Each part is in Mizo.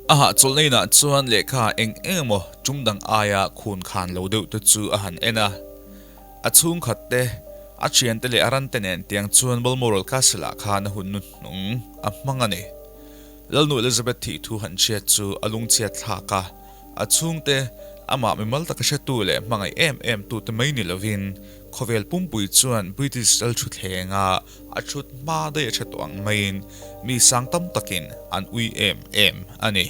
A hahchawlhna inah chuan lehkha eng eng emaw tum dang aia khun khan lo deuh te chu a han en a. A chhungkhat te, a thiante leh a rante nen tiang chuan Balmoral Castle ah khan a hun nuhnung a hmang a ni. Lalnu Elizabeth thih thu han hriat chu a lungchhiat thlak a, a chhungte, amah mimal taka hretu leh hmangaih em em tute mai ni lovin khawvel pumpui chuan British lal thutthlenga a thut hma daih a hre tawh ang maiin mi sang tam takin an ui em em a ni.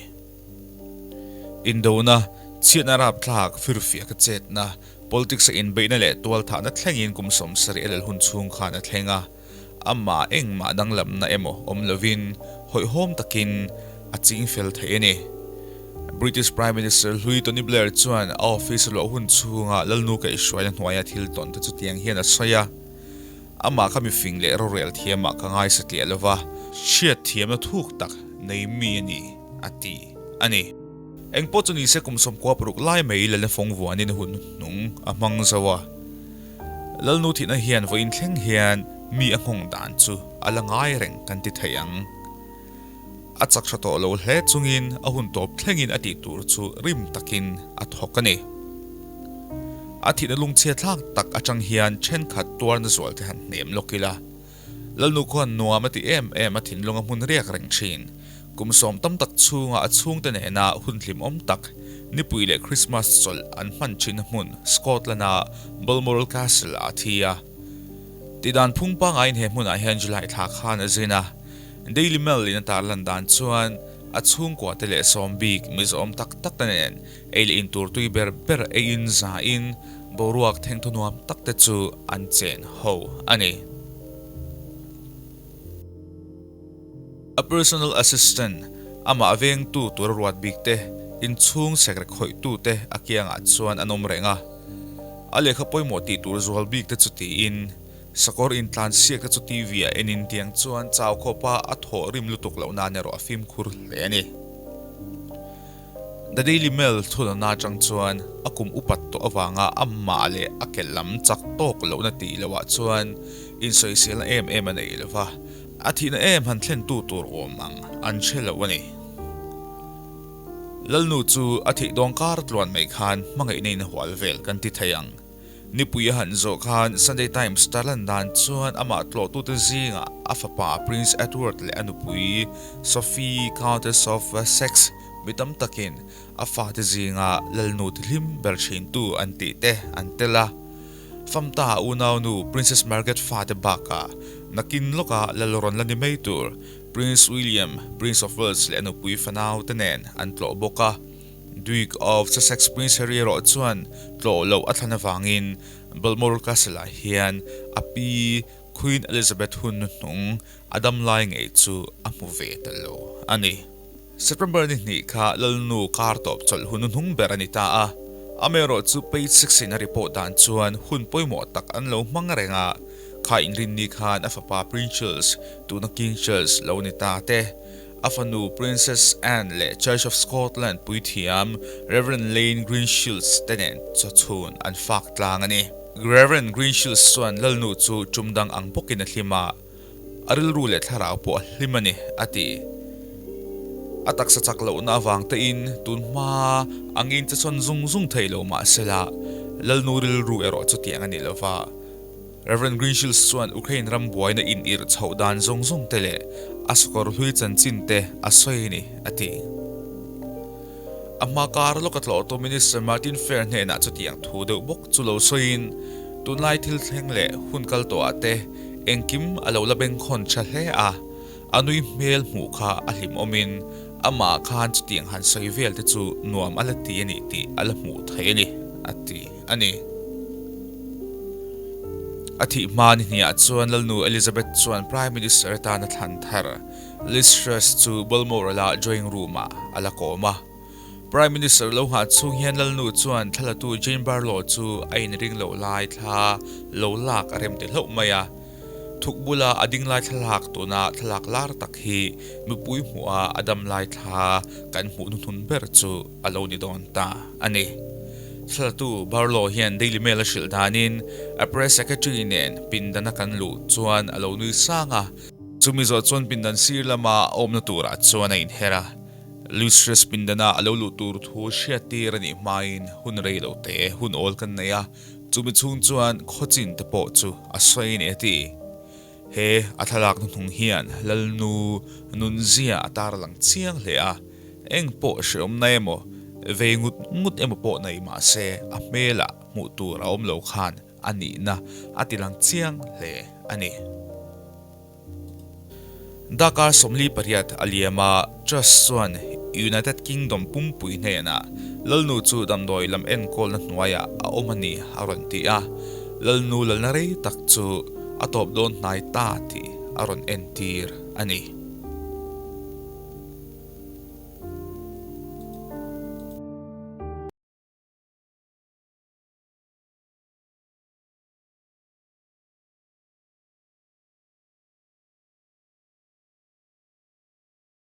Indona, chhiatna rapthlak, firfiak a chetna, politics a inbeihna leh tualthahna thlengin kum 70 a lel hun chhung khan a thleng a. Amah engmah danglamna emaw awm lovin hawihhawm takin a ching fel thei a ni. British Prime Minister hlui Tony Blair chuan a office a luah hun chhunga Lalnu kaihhruaina hnuaia thil tawn te chutiang hian a sawi a, Amah kha mifing leh rorel thiamah ka ngaisa tliah lova, hriat thiamna thuk tak nei mi a ni, a ti a ni. Engpawh chu nise kum 16 lai mai Lalna fawng vuanin hun hnung a hmang zo a. Lalnu thihna hian vawiin thleng hian mi a nghawng dan chu a la ngai reng kan ti thei ang. A chak hra tawh lo hle chungin a hun tawp thlengin a tih tur chu rim takin a thawk a ni. A thihna lungchhia thlak tak atang hian thenkhat tuarna zual te han hnem lawk ila. Lalnu khuan nuam a ti em em a thinlung a hmun riak reng thin. Kum sawm tam tak chhunga a chhungte nena hun hlimawm tak, nipui leh Krismas chawlh an hman thin hmun Scotland-a Balmoral Castle-ah a thi a. Tihdan phung pangaiin he hmunah hian July thla khan a zin a. Daily Mail in a tarlan dan chuan a chhungkua te leh sawm bik mizawm tak tak te nen ei leh in tur tui ber ber ei in zain boruak thengthaw nuam tak te chu an chen ho a ni. A personal assistant, amah vengtu tur a ruat bik te, inchhung sekrek khawihtu te a kiangah chuan an awm reng a. A lehkha pawimawh tih tur zual bik te chu tiin, sakawr intlan siak te chu TV ah enin tiang chuan chau khawpa a thawh rim lutuk loh nan erawh a fimkhur hle a ni. The Daily Mail thunana atang chuan a kum upat tawh avanga amah leh a ke lam chak tawk lohna tih lohah chuan insawiselna em em a nei lova, a thihna em han thlentu tur awm ang an hre lo a ni. Lalnu chu a thih dawng kar tluan mai khan hmangaihna in a hual vel kan ti thei ang. Nipui a han zawh khan Sunday Times tarlan dan chuan amah tlawhtute zingah a fapa Prince Edward leh a nupui Sophie, Countess of Wessex mi tam takin a fate zinga lalnu tihlim ber thintu an tih te an tel a. Famta unaunu Princess Margaret fate bakah nakin lawka lal rawn la ni mai tur Prince William, Prince of Wales leh a nupui fanau te nen an tlawh bawk a. Duke of Sussex Prince Harry erawh chuan tlawh loh a thlan avangin Balmoral Castle ah hian a pi Queen Elizabeth hun hnuhnung a dam lai ngei chu a hmu ve ta lo a ni. September ni hnih kha Lalnu kar tawp chawlh hun hnuhnung ber a ni ta a, amaherawhchu Page Six in a report dan chuan hun pawimawh tak an lo hmang reng a, kha inrinni khan a fapa Prince Charles, tuna King Charles lo ni ta te, A fanu Princess Anne leh Church of Scotland puithiam Rev. Lane Greenshields te nen chawchhun an fak tlang a ni. Rev. Greenshields chuan Lalnu chu tum dang ang bawkin a hlim a, a rilru leh thlarau pawh a hlim a ni, a ti. A taksa chak lohna avang tein tun hma angin che sawn zung zung thei lo mah sela, Lalnu rilru erawh chutiang a ni lova. Rev. Greenshields chuan Ukraine ram buaina in irh chhoh dan zawng zawng te leh a sakawr hlui chanchin te a sawi a ni, a ti. A hma kar lawka tlawhtu Minister Martin Fair hnenah chutiang thu deuh bawk chu lo sawiin, tunlai thil thleng leh hun kal tawhah te engkim a lo la bengkhawn tha hle a, a nui hmel hmuh kha a hlimawmin amah khan chutiang han sawi vel te chu nuam a la ti a nih tih a la hmuh theih a ni, a ti a ni. A thih hma ni hniah chuan Lalnu Elizabeth chuan Prime Minister atana thlan thar Liz Truss chu Balmoral-a drawing room-ah a la kawm a. Prime Minister lo nghah chhung hian Lalnu chuan thlalatu Jane Barlow chu a inring loh lai thla lo lak a rem ti hlauh mai a. Thuk bula a ding lai thlalak tuna thlalak lar tak hi mipui hmuha a dam lai thla kan hmuh hnuhnun ber chu a lo ni dawn ta a ni. Thlalatu Barlow hian Daily Mail a hrilh danin a press secretary nen pindana kan luh chuan a lo nui sang a, chumi zawh chuan pindan sir lama a awmna turah chuan a inher a. Lucius pindana a lo luh tur thu hriattir a nih hmain hun rei lo te hun awl kan nei a, chumi chhung chuan khawchin te pawh chu a sawi a ni a ti. He a thlalak hnuhnung hian Lalnu nunzia a tarlang chiang hle a, eng pawh hreawmna emaw, vei ngut ngut emaw pawh nei mah se a hmelah hmuh tur a awm lo khan a nihna a tilang chiang hle a ni. Dakar 48 a liam a, Truss chuan United Kingdom pumpui hnenah Lalnu chu damdawi lam enkawlna hnuaiah a awm a ni a rawn ti a, Lalnu lalna rei tak chu a tawp dawn hnai ta tih a rawn entir a ni.